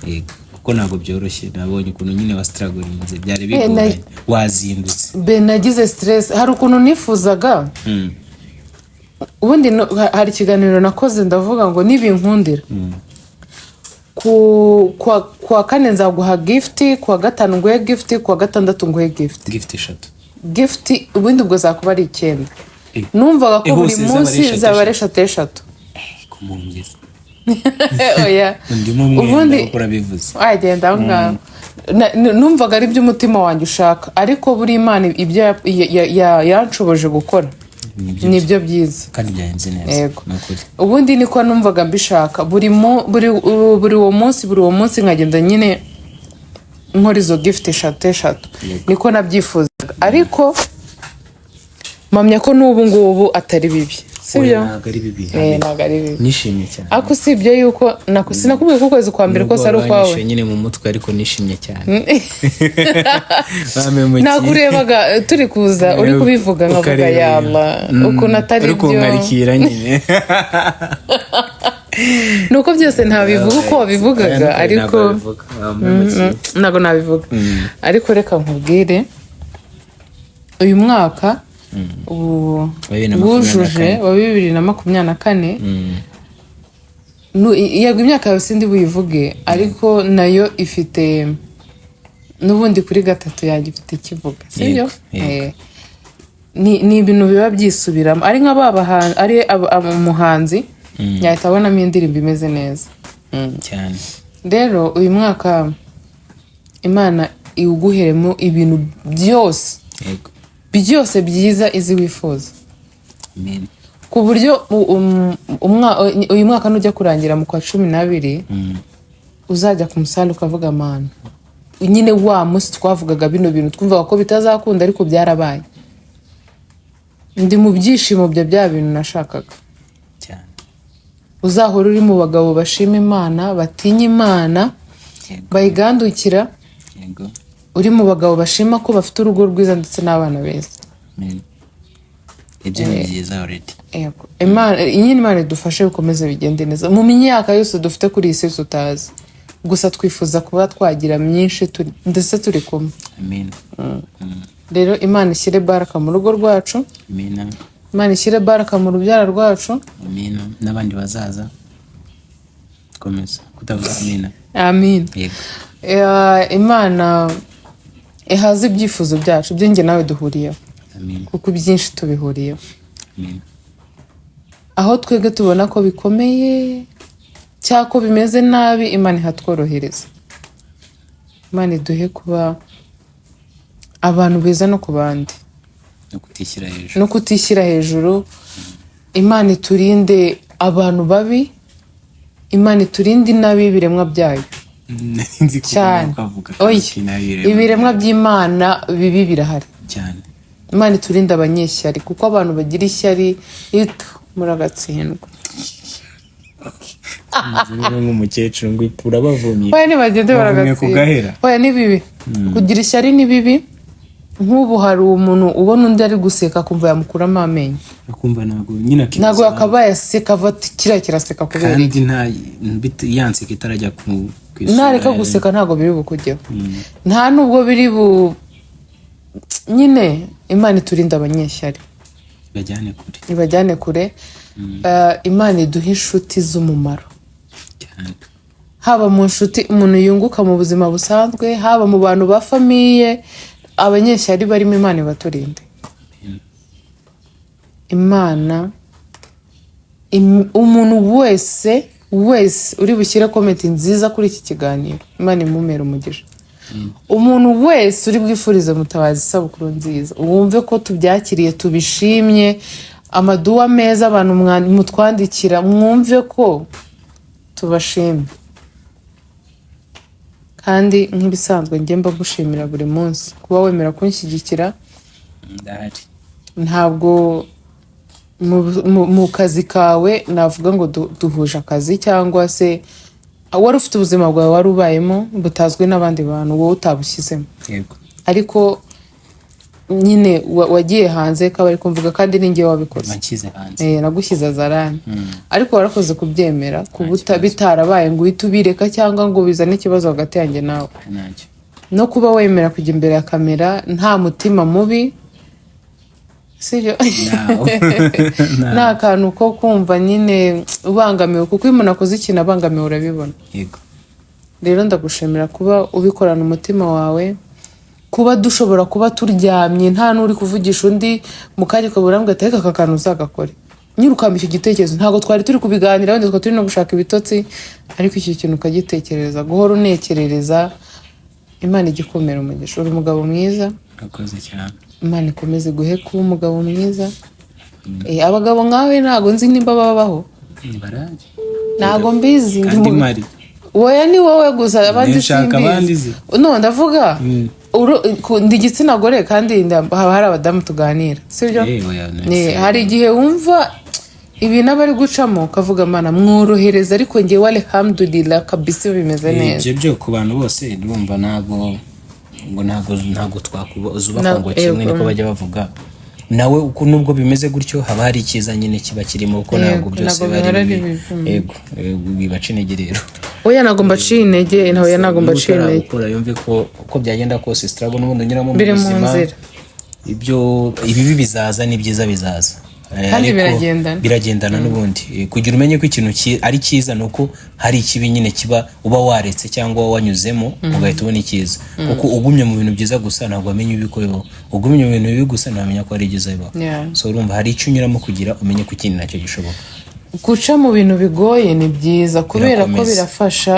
Yego, kuko ntabwo byoroshye, nabonye ukuntu nyine wastrugglinze, byari bigoranye, wazindutse. Be nagize stress, hari ukuntu nifuzaga ubundi hari ikiganiro nakoze ndavuga ngo nibinkundira ku wa kane nzaguha gift, ku wa gatanu nguhe gift, ku wa gatandatu nguhe gift. Gift eshatu. Gift ubundi ubwo zakuba ari 9. Numvaga ko buri Hose zaba ari munsi eshatu, zaba ari eshatu. eshatu eshatu. Ku mungezi. Oya. Ndimo umwenda. Ubundi Kuko urabivuze. Wagenda aho ngaho. Numvaga ari byo umutima wanjye ushaka, ariko buri Imana ibyo yanshoboje gukora Nibyo. Nibyo byiza. Kandi byagenze neza. Yego. Ni ukuri. Ubundi niko numvaga mbishaka, buri uwo munsi, buri uwo munsi nkagenda nyine nkora izo gift eshatu eshatu. Yego. Niko nabyifuzaga, ariko mpamya ko n'ubu ngubu atari bibi, Sibyo? Oya, ntabwo ari bibi. Ntabwo ari bibi. Nishimye cyane. Ariko usibye yuko sinakubwiye ko ukwezi kwa mbere Nubwo kose ari ukwawe. wanyishe nyine mu mutwe, ariko nishimye cyane. Bampemukiye. Nakurebaga turi kuza uri kubivuga nkavuga Ukareba. yalla, ukuntu atari Uri byo. kunkarikira nyine. Ni uko byose ntabivuga uko wabivugaga, ariko ntabwo nabivuga. Ariko reka nkubwire, uyu mwaka ubu Wa 2024. wujuje wa 2024. Yego, imyaka yawe sindi buyivuge, ariko nayo ifite n'ubundi kuri gatatu yanjye ifite ikivuga, sibyo? Yego, yego. Ni ibintu biba byisubiramo, ari nka ba ari umuhanzi yahita abonamo indirimbo imeze neza. Cyane. Rero uyu mwaka Imana iwuguheremo ibintu byose, byose byiza izi wifuza, Amen. ku buryo uyu mwaka nujya kurangira mu kwa 12, uzajya ku musarani ukavuga: "Mana, nyine wa munsi twavugaga bino bintu twumvaga ko bitazakunda, ariko byarabaye, ndi mu byishimo bya bya bintu nashakaga." Cyane. Uzahora uri mu bagabo bashima Imana, batinya Imana, bayigandukira, uri mu bagabo bashima ko bafite urugo rwiza ndetse n'abana beza. Amen. Ibyo ni byiza already. Yego. Imana nyine, Imana idufashe bikomeze bigende neza mu myaka yose dufite kuri iyi si tutazi, gusa twifuza kuba twagira myinshi ndetse turi kumwe. Amen. Rero Imana ishyire baraka mu rugo rwacu. Amen. Imana ishyire baraka mu rubyaro rwacu. Amen. N'abandi bazaza. Komeza kutavuga amen. Amin. Yego. Imana ihaze ibyifuzo byacu by'inge nawe duhuriyeho, Amen. kuko ibyinshi tubihuriyeho. Amen. Aho twebwe tubona ko bikomeye cyangwa ko bimeze nabi, Imana ihatworohereza. Imana iduhe kuba abantu beza no ku bandi, No kutishyira hejuru. No kutishyira hejuru. Imana iturinde abantu babi, Imana iturinde inabi y'ibiremwa byayo. Nzi ko Cyane. ukavuga Oya, kandi nabi. Ibiremwa by'Imana bibi birahari. Cyane. Imana iturinde abanyeshyari, kuko abantu bagira ishyari itu muragatsindwa. Nk'umukecuru ngo ipura bavumye. Oya, nibagende. Bavumye ku Baragatsindwa. gahera. Oya, ni bibi kugira ishyari, ni bibi. Nk'ubu hari umuntu ubona undi ari guseka akumva yamukuramo amenyo. Akumva ntabwo nyine akibaza. Ntabwo yakabaye aseka, ava ati kiriya kiraseka kubera iki? Kandi nta yanseka itarajya ku isura. Nareka guseka ntabwo biri bukujyeho, nta nubwo biri bu nyine. Imana iturinde abanyeshyari. Bajyane kure. Ibajyane kure. Imana iduhe inshuti z'umumaro, Cyane. haba mu nshuti umuntu yunguka mu buzima busanzwe, haba mu bantu ba famille. Abanyeshyari barimo, Imana ibaturinde. Imana umuntu wese wese uri bushyire comment nziza kuri iki kiganiro, Imana imumere umugisha. Umuntu wese uri bwifurize Mutabazi isabukuru nziza, wumve ko tubyakiriye, tubishimye. Amaduwa meza abantu mutwandikira, mwumve ko tubashimye. Kandi nk'ibisanzwe njye mbagushimira buri munsi kuba wemera kunshyigikira. Ndahari. Ntabwo mu kazi kawe navuga ngo duhuje akazi, cyangwa se wari ufite ubuzima bwawe wari ubayemo butazwi n'abandi bantu, wowe utabushyizemo. Ariko nyine wagiye hanze kaba ari kumvuga, kandi ni njye wabikoze. Wanshyize hanze. Nagushyize azarani, ariko warakoze kubyemera kubuta bitarabaye ngo uhite ubireka cyangwa ngo bizane ikibazo hagati yanjye nawe. Ntacyo. No kuba wemera kujya imbere ya kamera nta mutima mubi, sibyo? Nawe. Nta kantu ko kumva nyine ubangamiwe, kuko iyo umuntu akoze ikintu abangamiwe urabibona. Rero ndagushimira kuba ubikorana umutima wawe, kuba dushobora kuba turyamye nta n'uri kuvugisha undi, mu kanya ukaba urambwira ati: "Ariko aka kantu uzagakore." Nyine ukampa icyo gitekerezo. Ntabwo twari turi kubiganira, wenda twari turi no gushaka ibitotsi, ariko icyo kintu ukagitekereza, guhora unekerereza. Imana igikomera umugisha, uri umugabo mwiza. Urakoze cyane. Imana ikomeze guhe kuba umugabo mwiza. Abagabo nkawe ntabwo nzi nimba babaho. Barahari. Ntabwo mbizi. Kandi mpari. Wowe ni wowe gusa, abandi Nshaka abandi simbizi. zi. No ndavuga ndi igitsina gore, kandi haba hari abadamu tuganira, sibyo? Oya, Hari igihe wumva Ibintu aba ari gucamo ukavuga: "Mana, mworohereza." Ariko ngewe, alhamdulillah, kabisa bimeze neza. Ibyo byo ku bantu bose, ndumva ntabwo ngo ntabwo twakubaka ngo kimwe, niko bajya bavuga. Nawe uko nubwo bimeze gutyo, haba hari icyiza nyine kiba kirimo, kuko ntabwo byose Ntabwo biba bihora ari ari bibi. bibi. Yego, yego, bibaca intege rero. Oya, ntabwo mbaciye intege. Oya, ntabwo mbaciye intege. Utarabukora yumve ko uko byagenda kose, struggle n'ubundi unyuramo mu Biri mu buzima, nzira. Ibyo ibibi bizaza n'ibyiza bizaza. Kandi Ariko biragendana. Biragendana n'ubundi. Kugira umenye ko ikintu ari cyiza ni uko hari ikibi nyine kiba uba waretse cyangwa wanyuzemo, ugahita ubona icyiza, kuko ugumye mu bintu byiza gusa ntabwo wamenya ibibi ko bibaho, ugumye mu bintu bibi gusa ntiwamenya ko ari ibyiza bibaho. So urumva hari icyo unyuramo kugira umenye ko ikindi nacyo gishoboka. Guca mu bintu bigoye ni byiza kubera ko Birakomeza. birafasha,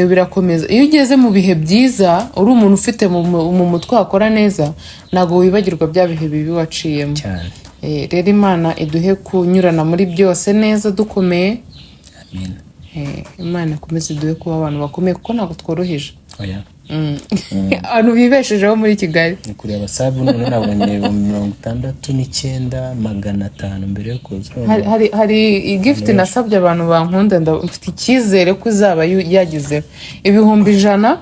birakomeza. Iyo ugeze mu bihe byiza, uri umuntu ufite mu mutwe wakora neza, ntabwo wibagirwa bya bihe bibi waciyemo. Cyane. Rero Imana iduhe kunyurana muri byose neza dukomeye. Amen. Imana ikomeze iduhe kuba abantu bakomeye, kuko ntabwo tworoheje. Oya. Abantu bibeshejeho muri Kigali. Ni kureba sub, none nabonye 69,500 mbere yo kuza. Hari gift nasabye abantu bankunda, mfite icyizere ko izaba yagezeho 100,000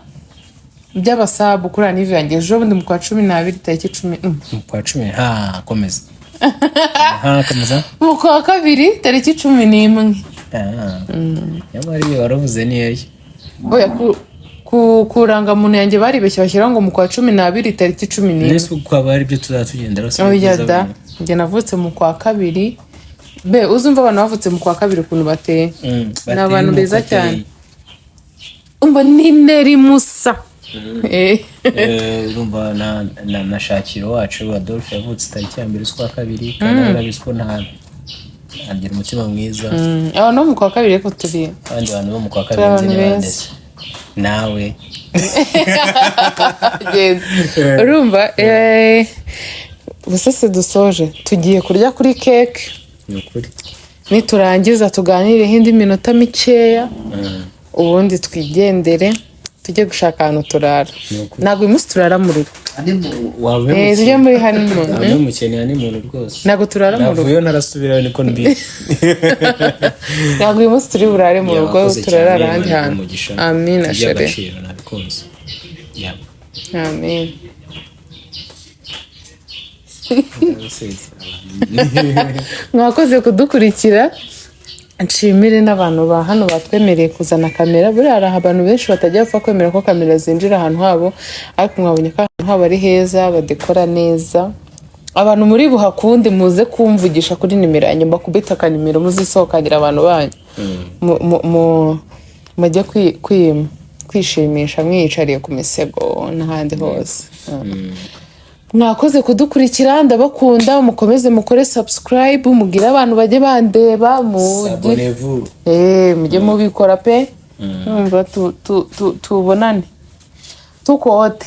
by'aba sub kuri anniv yanjye ejo bundi mu kwa 12, tariki 10. Mu kwa 10, ha, komeza, ha, komeza. Mu kwa kabiri, tariki 11. Ah, nyamara iyo waravuze niyo. Oya, ku rangamuntu yanjye baribeshye bashyiraho ngo mu kwa 12, tariki 11. Nese uko haba hari ibyo tuzaba tugendera se? Oya da, njye navutse mu kwa kabiri. Be uzumva abantu bavutse mu kwa kabiri ukuntu bateye, ni abantu beza cyane. Umva, ni Neri Musa. Urumva na Shakiro wacu Adolphe yavutse tariki ya 1 z'ukwa kabiri, kandi urabizi ko nta agira umutima mwiza. Abantu bo mu kwa kabiri ariko turi Abandi bantu bo mu kwa turi kabiri nzi abantu ni beza. bande se? Nawe. Genda. Urumva, ubuse dusoje, tugiye kurya kuri cake. Ni ukuri. Niturangiza tuganireho indi minota mikeya, ubundi twigendere tujye gushaka ahantu turara. Ni ukuri. Ntabwo uyu munsi turara mu rugo. Waba Tujye muri honeymoon. umukeneye ni muntu rwose. Ntabwo turara mu rugo. Navuyeyo ntarasubirayo, niko mbizi. Ntabwo uyu munsi turi burare mu rugo, Wakoze turarara cyane, ahandi Imana hantu. iguhe umugisha. Amina, chérie. Iby'agaciro nabikunze. Yeah. Amin. Mwakoze kudukurikira. Nshimire n'abantu ba hano batwemereye kuzana kamera. Buriya hari abantu benshi batajya bapfa kwemera ko kamera zinjira ahantu habo, ariko mwabonye ko ahantu habo ari heza, badekora neza. Abantu muri buhakunde, muze kumvugisha kuri nimero yanjye, mbakubita akanimero, muzisohokanira abantu banyu. Mujye kwishimisha mwiyicariye ku misego n'ahandi hose. Mwakoze kudukurikira, ndabakunda. Mukomeze mukore subscribe, mubwire abantu bajye bandeba. Abonnez-vous. Mujye mubikora pe. Numva tubonane tukote.